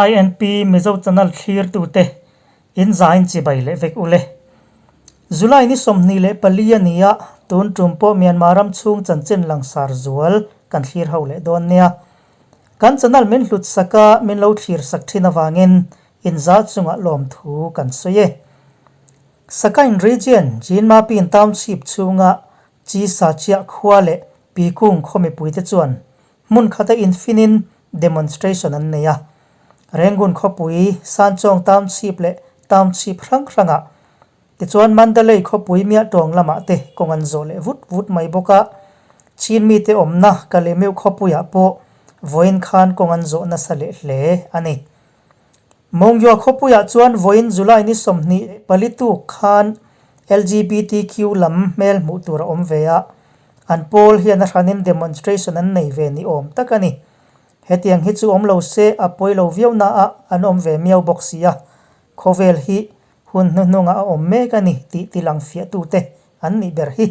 INP Mizo Channel thlirtute in zain chibai leh vek ule. July ni 24 a ni a, tun tum pawh Myanmar ram chhung chanchin langsar zual kan thlir ho leh dawn nia. Kan channel min hlut sak a, min lo thlir sak thin avangin in za chungah lawmthu kan sawi e. Sakain Region, Jinmapin Township chhunga Chisa chiah khua leh Pikung khaw mipuite chuan hmun khata infinin demonstration an nei a. Rangoon khawpui, Sanchawng Township leh Township hrang hrangah tichuan Mandalay khawpui Miahtawng lamah te kawng an zawh leh vut vut mai bawk a. Chin mite awmna Kalemeu khawpuiah pawh vawiin khan kawng an zawh nasa leh hle a ni. Mawngyaw khawpuiah chuan vawiin July ni 24 tuk khan LGBTQ lam hmel hmuh tur a awm ve a, an pawl hian a hranin demonstration an nei ve ni awm tak a ni. Hetiang hi chu awm lo se a pawi lo viau na a an awm ve miau bawk si a, khawvel hi hun hnuhnungah a awm mek a ni tih tilang fiahtute an nih ber hi.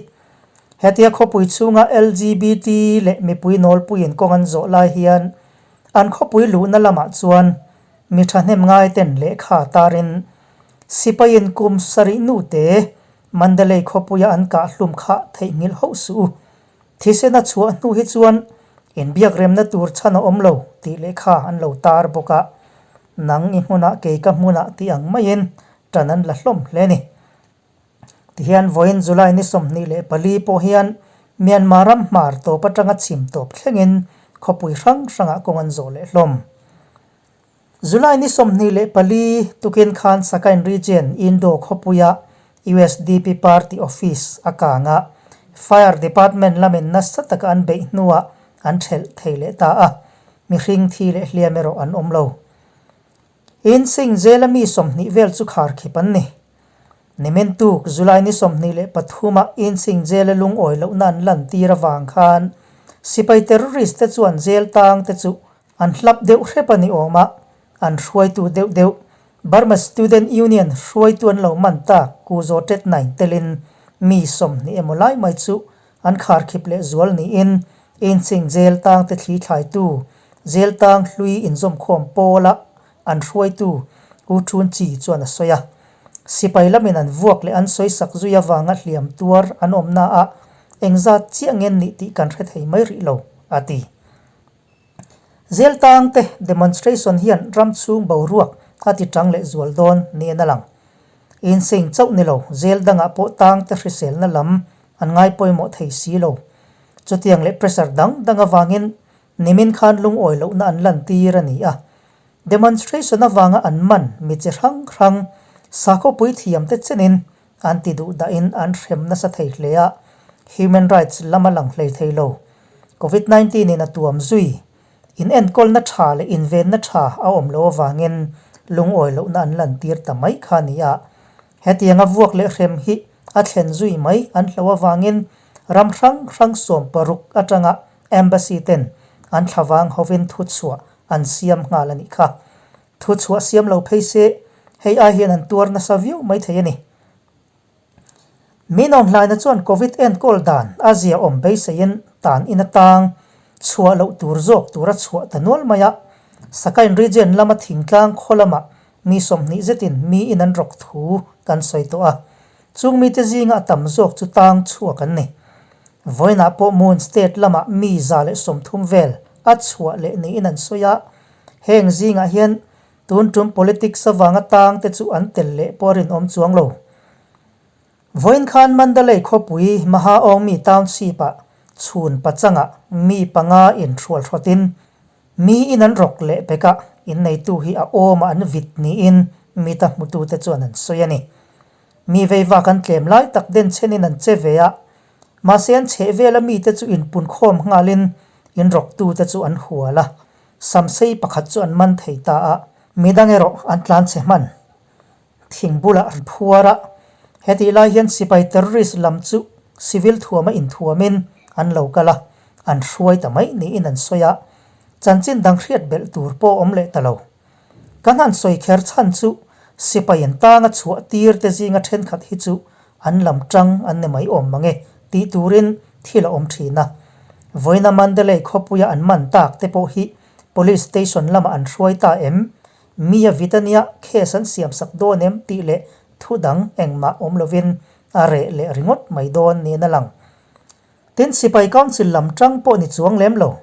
Hetia khawpui chhunga LGBT leh mipui nawlpuiin kawng an zawh lai hian an khawpui luhna lamah chuan mi thahnem ngaiten lehkha tarin sipaiin kum sarih nute Mandalay khawpuia an kah hlum kha theihnghilh hauh suh u. Thisen a chhuah hnu hi chuan inbiakremna tur chhan a awm lo tih lehkha an lo tar bawk a, nang i hmunah kei ka hmunah tih ang maiin tan an la hlawm hle a ni. Tihian vawiin July ni 24 pawh hian Myanmar ram hmar tawp atanga chhim tawp thlengin khawpui hrang hrangah kawng an zawh leh hlawm. July ni 24 tukin khan Sakain Region Indo khawpuia usdp Party Office a kang a, Fire Department lamin nasa taka an beih hnuah an thelh thei leh ta a, mihring thi leh hliam erawh an awm lo. Insing zela mi 20 vel chu khar khip an ni. Nimin tuk July ni 23 ah Insing zela lungawi lohna an lan tir avang khan sipai terrorist te chuan zel tang te chu an hlap deuh hrep a ni awm a, an hruaitu deuh deuh Burma Student Union hruaitu an lo man tak Ku Zaw Tet Naing telin mi 20 emaw lai mai chu an khar khip leh zual niin Insing zel tang te thli thlaitu Zel tang hlui inzawmkhawm pawla an hruaitu U Chun Chi chuan a sawi a. Sipai lamin an vuak leh an sawi sak zui avanga hliam tuar an awmna ah engzat chiah ngen nih tih kan hre thei mai rih lo, a ti. Zel tang te demonstration hian ram chhung boruak a ti tang leh zual dawn niin a lang. Insane chauh ni lo, zel dangah pawh tang te hriselna lam an ngai pawimawh thei si lo. Chutiang leh pressure dang dang avangin Nimin khan lungawi lohna an lantir a ni a, demonstration avanga an man mi chi hrang hrang sakhawpui thiamte chenin an ti duh dahin an hrem nasa thei hle a, human rights lam a lang hlei thei lo. Covid 19 in a tuam zui, in enkawlna tha leh invenna tha a awm lo avangin lungawi lohna an lantir ta mai kha a ni a, hetianga vuak leh hrem hi a thlen zui mai an hlo avangin ram hrang hrang 16 atanga Embassy ten an thlavang hovin thuchhuah an siam nghal a nih kha. Thuchhuah siam lo phei se hei ai hian an tuar nasa viau mai thei a ni. Min awm hlaina chuan Covid enkawl dan a zia awm beiseiin tan in atang chhuah loh tur zawk tur a chhuah ta nual mai a. Sakain Region lama thingtlang khaw lamah mi 20 zetin mi in an rawk thu kan sawi tawh a. Chung mite zinga a tam zawk chu tang chhuak an ni. Vawiinah pawh Moon State lamah mi 130 vel a chhuah leh niin an sawi a, heng zingah hian tun tum politics avanga tang te chu an tel leh pawh a rinawm chuang lo. Vawiin khan Mandalay khawpui Mahaawngmi Township-ah chhun pachangah mi panga inhrualhrawtin mi in an rawk leh pekah inneitu hi a awmah an vit niin mita hmutute chuan an sawi a ni. Mi veivak an tlem lai tak den chenin an che ve a, mahse an chheh vela mite chu inpunkhawm nghalin inrawktute chu an hual a, samsei pakhat chu an man thei ta a, midang erawh an tlan chhe hman. Thing bulah an phuar a, hetih lai hian sipai terrorist lam chu civil thuama inthuamin an lo kal a, an hruai ta mai niin an sawi a, chanchin dang hriat belh tur pawh awm leh ta lo. Kan han sawi kher chhan chu sipai an tanga chhuah tir te zinga thenkhat hi chu an lam tang an ni mai awm mange tih turin thil a awm thin a. Vawiina Mandalay khawpuia an man tak te pawh hi Police Station lamah an hruai ta em? Mi a vit ania case an siamsak dawn em tih leh thu dang engmah awm lovin a reh leh ringawt mai dawn niin a lang. Tin, Sipai Council lam tang pawh ni chuang lem lo.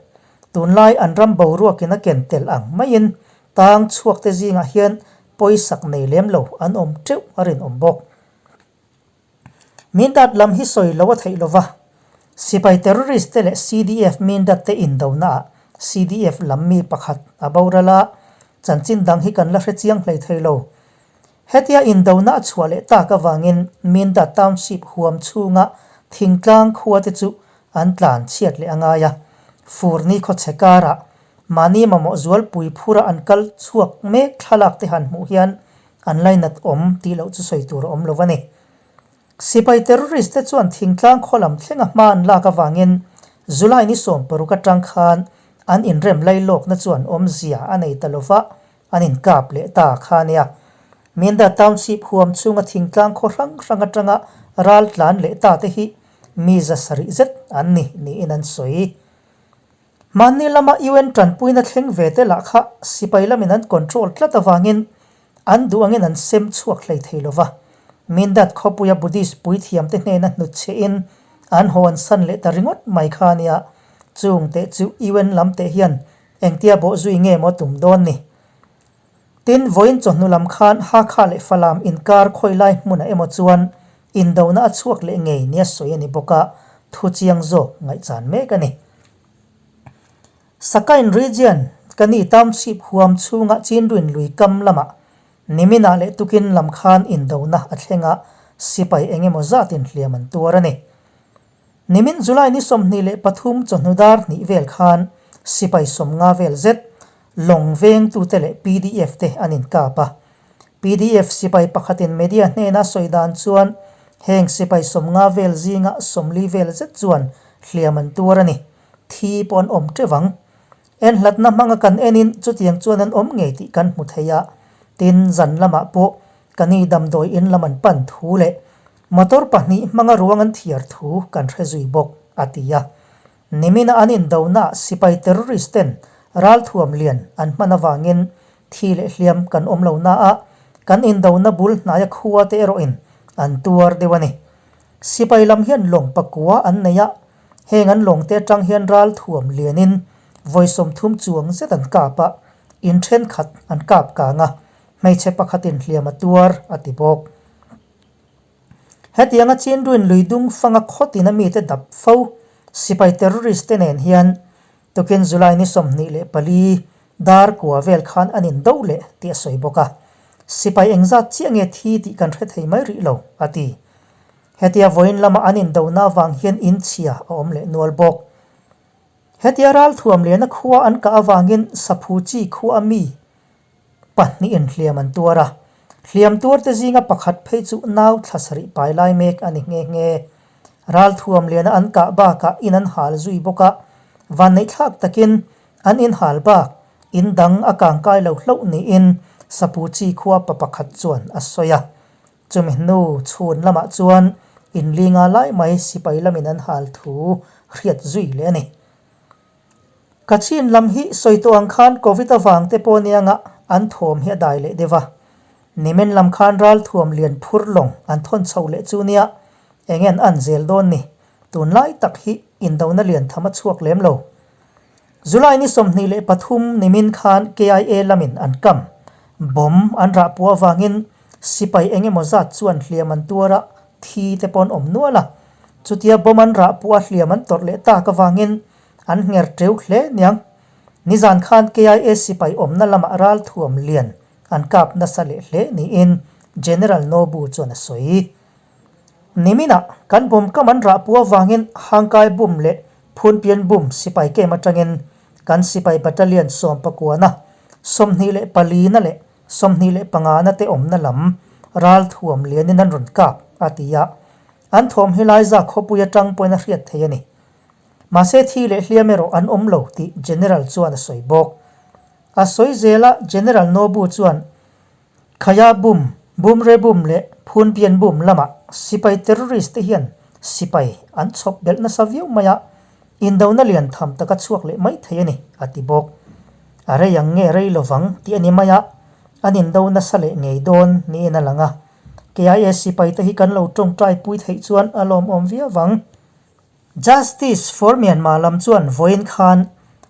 Tunlai an ram boruakin a ken tel ang maiin tang chhuakte zingah hian pawisak nei lem lo an awm teuh a rinawm bawk. Mindat lam hi sawi lo a theih lova, sipai terrorist te leh CDF Mindat te indonaah CDF lam mi pakhat a boral a, chanchin dang hi kan la hre chiang hlei thei lo. Hetia indona a chhuah leh tak avangin Mindat Township huam chhunga thingtlang khua te chu an tlan chhiat leh a ngai a, furni khawchhe karah mahni mamawh zualpui phura an kal chhuak mek thlalak te han hmuh hian An lainat awm tih loh chu sawi tur a awm lo a ni. Sipai terrorist te chuan thingtlang khaw lam thlenga hma an lak avangin July ni 16 atang khan an inrem lailawkna chuan awmzia a nei ta lova an inkap leh ta kha a nia. Minda Township huam chhunga thingtlang khaw hrang hrang atanga ral tlan leh ta te hi mi 700 zet an ni niin an sawi. Mahni lama UN tanpuina thleng ve te lah kha sipai lamin an control tlat avangin an duh angin an sem chhuak hlei thei lova. Mindat khawpuia Buddhist puithiamte hnena hnutchhehin an haw an san leh ta ringawt mai kha a nia. Chung teh chu UN lam teh hian engtia bawhzui nge maw tum dawn ni? Tin, vawiin chawhnu lam khan Hakha leh Falam inkar khawilai hmunah emaw chuan indona a chhuak leh ngei nia sawi a ni bawk a, thu chiang zawk ngaihchan mek a ni. Sakain Region, Kani Township huam chhunga Chinruin lui kam lamah niminah leh tukin lam khan indona a thleng a, sipai eng emaw zatin hliam an tuar a ni. Nimin July ni 23 chawhnu dar hnih vel khan sipai 50 vel zet lawng vengtute leh pdf te an inkap a. Pdf sipai pakhatin media hnena sawi dan chuan heng sipai 50 vel zinga 40 vel zet chuan hliam an tuar a ni. Thi pawh an awm teuh ang. En hlatna hmanga kan enin chutiang chuan an awm ngei tih kan hmu thei a. Tin, zan lamah pawh ka ni damdawi in lam an pan thu leh motor pahnih hmanga ruang an thiar thu kan hre zui bawk, a ti a. Nimina an indonaah sipai terrorist ten ralthuam lian an hman avangin thi leh hliam kan awm lo na a, kan indona bul hnaia khua te erawhin an tuar deuh a ni. Sipai lam hian lawng pakua an nei a, heng an lawng te atang hian ralthuam lianin vawi 30 chuang zet an kap a, in thenkhat an kap kang a, hmeichhe pakhatin hliam a tuar, a ti bawk. Hetianga Chinruin lui dung fanga khawtin a mite dap fo sipai terrorist te nen hian tukin July ni 24 dar kua vel khan an indo leh tih a sawi bawk a. Sipai engzat chiah nge thi tih kan hre thei mai rih lo, a ti. Hetia vawiin lama an indona avang hian inchhia a awm leh nual bawk. Hetia ralthuam liana khua an kah avangin Saphu chi khua a mi pahnihin hliam an tuar a, hliam tuarte zinga pakhat phei chu nau thla sarih pai lai mek a ni nghe nghe. Ralthuam liana an kah bakah in an hal zui bawk a, vanneihthlak takin an in hal bak in dang a kangkai lo hlauh niin Sapu chi khua pa pakhat chuan a sawi a. Chumi hnu chhun lamah chuan in linga lai mai sipai lamin an hal thu hriat zui leh a ni. Kachin lam hi sawi tawh ang khan Covid avang te pawh anianga an thuam hi a dai leh deuh a. Nimin lam khan ral thuam lian phur lawng an thawn chho leh chu nia, eng en an zel dawn ni. Tunlai tak hi indona lian tham a chhuak lem lo. July ni 23 nimin khan KIA lamin an kam. Bomb an rah puah avangin sipai eng emaw zat chuan hliam an tuar a, thi te pawh an awm nual a. Chutia bomb an rah puah a hliam an tawrh leh tak avangin An ngher teu hle niang. Nizan khan KIA sipai awmna lamah ralthuam lian an kap nasa leh hle niin General Nobu chuan a sawi. Niminah kan bawm kam an rah pu avangin Hangkai bum leh Phunpian bum sipai kem atangin kan sipai battalion sawmpakuana, 24na leh 25na te awmna lam ralthuam lianin an rawn kap, a ti a. An thawm hi Laiza khawpui atang pawhin a hriat theih a ni. Mahse thi leh hliam erawh an awm lo tih General chuan a sawi bawk. A sawi zel a, General Nobu chuan Khaya bum, Bumre bum leh Phunpian bum lamah sipai terrorist te hian sipai an chhawp belh nasa viau mai a, indona lian tham taka chhuak leh mai thei a ni, a ti bawk. A rei ang nge rei lovang tih a ni mai a. An indo nasa leh ngei dawn niin a lang a. KIA sipaite hi kan lo tawngtai pui theih chuan a lawmawm viau vang. Justice for Myanmar lam chuan vawiin khan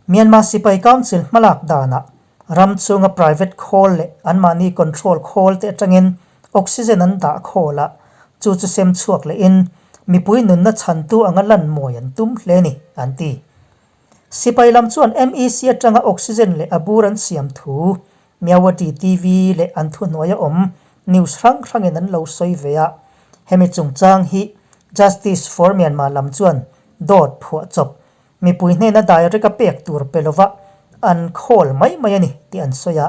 Myanmar Sipai Council hmalak danah ram chhunga private khawl leh anmahni control khawl te atangin oxygen an dah khawl a, chu chu sem chhuak lehin mipui nunna chhantu anga lan mawi an tum hle ni, an ti. Sipai lam chuan MEC atanga oxygen leh a bur an siam thu Myawaddy TV leh an thuhnuaia awm news hrang hrangin an lo sawi ve a, hemi chungchang hi Justice for Myanmar lam chuan dawt phuah chawp mipui hnena direct a pek tur pe lova an khawl mai mai a ni tih an sawi a.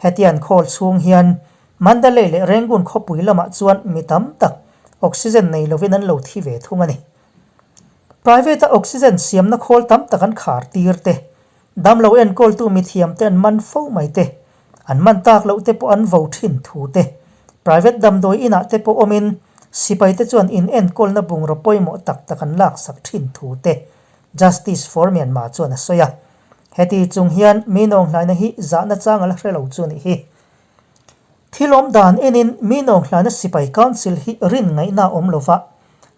Hetia an khawl chhung hian Mandalay leh Rangoon khawpui lamah chuan mi tam tak oxygen nei lovin an lo thi ve thung a ni. Private-a oxygen siamna khawl tam tak an khar tir te, damlo enkawltu mithiam te an man fo mai te, an man tak loh te pawh an vo thin thu te, private damdawi inah te pawh awmin sipai te chuan in enkawlna bungraw pawimawh tak tak an laksak thin thu te Justice for Myanmar chuan a sawi a. Heti chung hian mi nawnghlaina hi zahna chang a la hre lo chu nih hi. Thil awm dan enin mi nawnghlaina sipai council hi rin ngaihna a awm lova,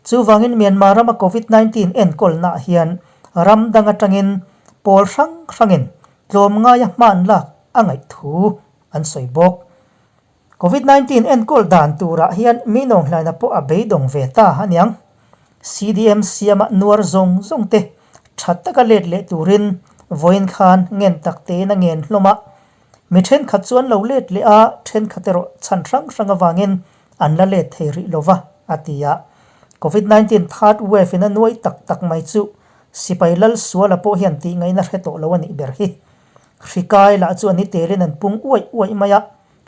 chuvangin Myanmar rama Covid 19 enkawlnaah hian ram dang atangin pawl hrang hrangin tlawmngaia hman lak a ngaih thu an sawi bawk. Covid 19 enkawl dan turah hian mi nawnghlaina pawh a beidawng ve ta aniang. CDM siama nuar zawng zawng te tha taka let leh turin vawiin khan ngen tak tein a ngen hlawm a. Mi thenkhat chu an lo let leh a, thenkhat erawh chhan hrang hrang avangin an la let thei rih lo va, a ti a. Covid 19 third wave in a nuai tak tak mai chu sipai lal suala pawh hian tih ngaihna hre tawh lo a nih ber hi. Hri kai lah chu an i telin an pung uaih uaih mai a,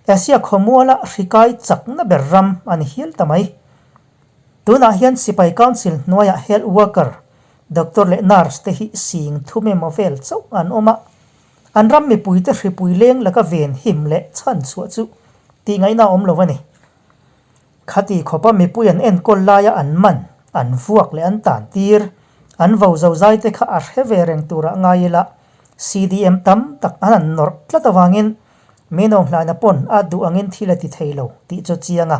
Asia khawmuala hri kai chakna ber ram a ni hial ta mai. Tunah hian sipai council hnuaiah health worker, doctor leh nurse te hi sing thum emaw vel chauh an awm a. An ram mipuite hripui leng laka ven him leh chhan chhuah chu tih ngaihna a awm lo a ni. Khati khawpa mipui an enkawl laia an man, an vuak leh an tan tir, an vo zozai te kha a hre ve reng turah ngai ila CDM tam tak an han nawrh tlat avangin Minawnghlaina pawn a duh angin thil a ti thei lo tih chu chiang a.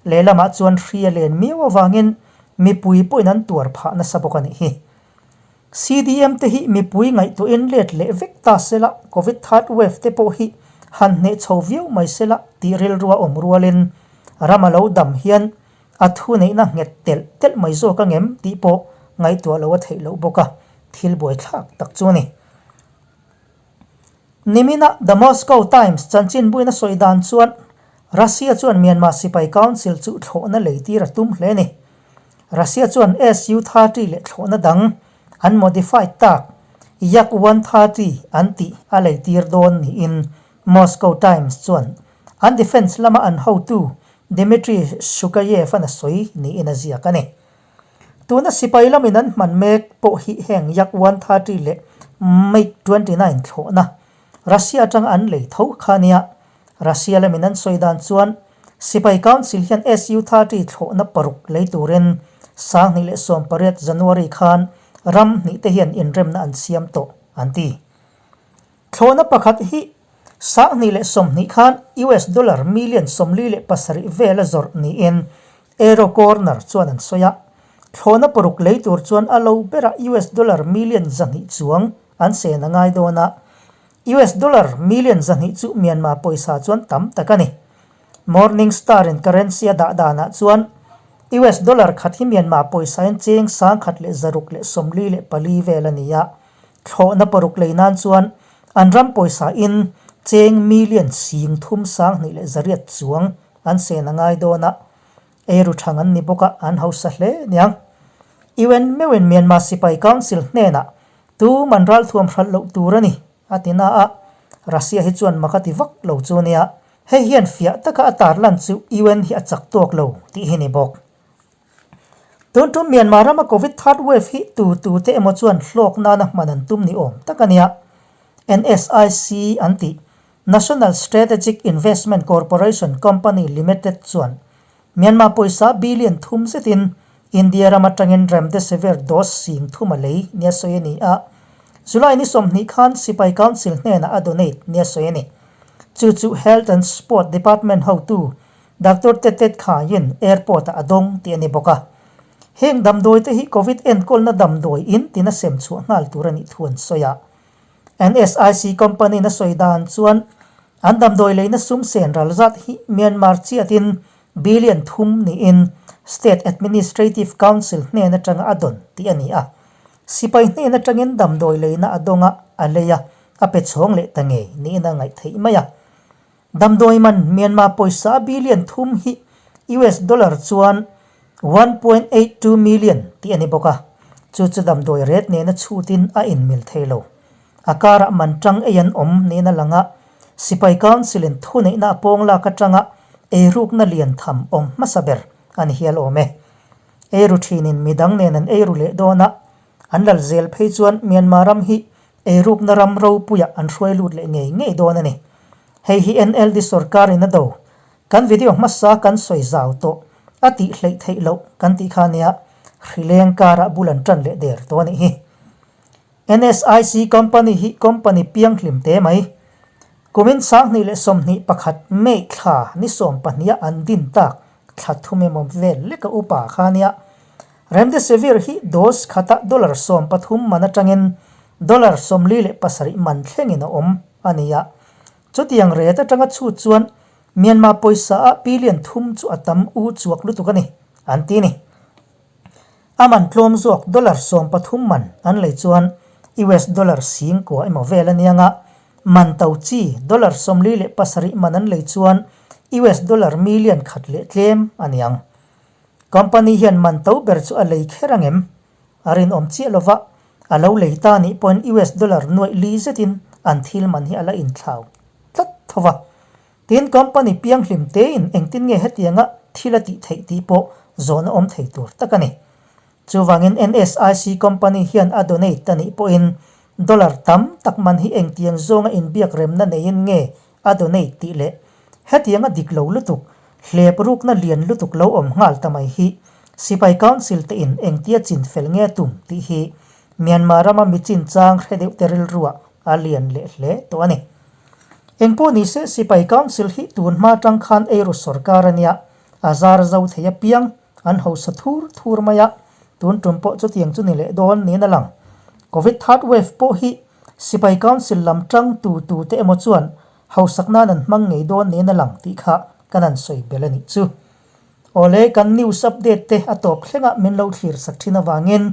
Lehlamah chuan hri a len miau avangin mipui pawhin an tuar phah nasa bawk a nih hi. CDM te hi mipui ngaihtuahin let leh vek ta sela, Covid third wave te pawh hi han hneh chho viau mai sela tih rilrua awm rualin ram a lo dam hian a thu neihna nghet telh telh mai zawk angem tih pawh ngaihtuah lo a theih loh bawk a, thil buaithlak tak chu a ni. Nimina The Moscow Times chanchinbuin a sawi dan chuan Russia chuan Myanmar sipai council chu thlawhna lei tir a tum hle a ni. Russia chuan Su-30 leh thlawhna dang an modified tak Yak-130 an tih a lei tir dawn niin Moscow Times chuan an defence lama an hotu Dmitry Shukayev-a'n a sawi niin a ziak a ni. Tuna sipai lamin an hman mek pawh hi heng Yak 130 leh MiG 29 thlawhna Russia atanga an lei tho kha a nia. Russia lamin an sawi dan chuan Sipai Council hian Su-30 thlawhna paruk lei turin 2018 January khan ram hnih te hian inremna an siam tawh an ti. Thlawhna pakhat hi 2020 khan US dollar million 47 vela zawrh niin Aero Corner chuan an sawi a. Thlawhna paruk lei tur chuan a lo berah US dollar million 200 chuang an sen a ngai dawn a. US dollar million 200 chu Myanmar pawisa chuan tam tak a ni. Morning Star in currency a dah danah chuan US dollar khat hi Myanmar pawisa in cheng 1664 vel a ni a. Thlawhna paruk lei nan chuan an ram pawisa in cheng million 32,800 chuang an sen a ngai dawn a, eiru thang an ni bawk a, an hausa hle aniang. UN meuhin Myanmar Sipai Council hnenah tum an ralthuam hralh loh tur a ni a ti na a, Russia hi chuan mak a ti vak lo chu nia. Hei hian fiah taka a tarlan chu UN hi a chak tawk lo tih hi ni bawk. Tun tum Myanmar rama Covid third wave hi tu tu te emaw chuan hlawk nana hman an tum ni awm tak a nia. NSIC an tih National Strategic Investment Corporation Company Limited chuan Myanmar pawisa billion thum zetin India ram atangin Remdesivir dose sing thum a lei nia sawi a ni a. July ni 20 khan Sipai Council hnenah a donate nia sawi a ni. Chu chu Health and Sport Department hotu Doctor Tetet Khain airport-ah a dawng tih a ni bawk a. Heng damdawi te hi Covid enkawlna damdawi in tina sem chhuah nghal tur a nih thu an sawi a. NSIC company-in a sawi dan chuan an damdawi leina sum sen ral zat hi Myanmar chiatin billion thum niin State Administrative Council hnen atanga a dawn tih a ni a. Sipai hnen atangin damdawi leina a dawng a, a lei a, a pe chhawng leh ta ngei niin a ngaih theih mai a. Damdawi man Myanmar pawisa billion thum hi US dollar chuan 1.82 million tih a ni bawk a, chu chu damdawi ret nena chhutin a inmil thei lo. A karah man tang ei an awm niin a lang a, Sipai Council-in thuneihna a pawng lak atanga eirukna lian tham awm hmasa ber a ni hial awm e. Eiru thinin midang nen an eiru leh dawn a, an lal zel phei chuan Myanmar ram hi Eirukna ram ropuiah an hruai lut leh ngei ngei dawn a ni. Hei hi NLD sorkarin a do. Kan video hmasa kan sawi zau tawh a tih hleih theih loh kan tih kha nia, hrileng karah bul an tan leh der tawh a nih hi. NSIC company hi company pianghlim te mai. Kumin 2021 May thla ni sawmpahniha an din tak thla thum emaw vel leka upa kha nia. Remdesivir hi dose khatah dollar 13 man atangin dollar 47 man thlengin a awm a ni a. Chutiang ret atanga chhut chuan Myanmar pawisa ah billion thum chu a tam u chuak lutuk a ni, an ti a ni. A man tlawm zawk dollar 13 man an lei chuan US dollar sing kua emaw vel a niang a, man to chi dollar 47 man an lei chuan US dollar million khat leh tlem a niang. Company hian man to ber chu a lei kher ang em? A rinawm chiah lova, a lo lei ta nih pawhin US dollar nuaih li zetin an thil man hi a la inthlau tlat tho va. Tin, company pianghlim tein engtin nge hetianga thil a tih theih tih pawh zawhna awm thei tur tak a ni. Chuvangin NSIC company hian a donate a nih pawhin dollar tam tak man hi engtiang zawnga inbiak remna neiin nge a donate tih leh hetianga dik lo lutuk, hlep rukna lian lutuk lo awm nghal ta mai hi Sipai Council te in engtia chin fel nge tum tih hi Myanmar rama mi chinchang hre deuh te rilruah a lian leh hle tawh a ni. Engpawh nise Sipai Council hi tun hma tang khan eiru sorkar a nia, a zar zo thei apiang an hausa thur thur mai a, tun tum pawh chutiang chu ni leh dawn niin a lang. Covid third wave pawh hi Sipai Council lam tang tu tu te emaw chuan hausak nan an hmang ngei dawn niin a lang tih kha kan han sawi belh a nih chu. Awle, kan news update te a tawp thlengah min lo thlir sak thin avangin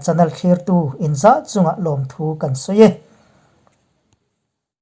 channel thlirtu inzah chungah lawmthu kan sawi e.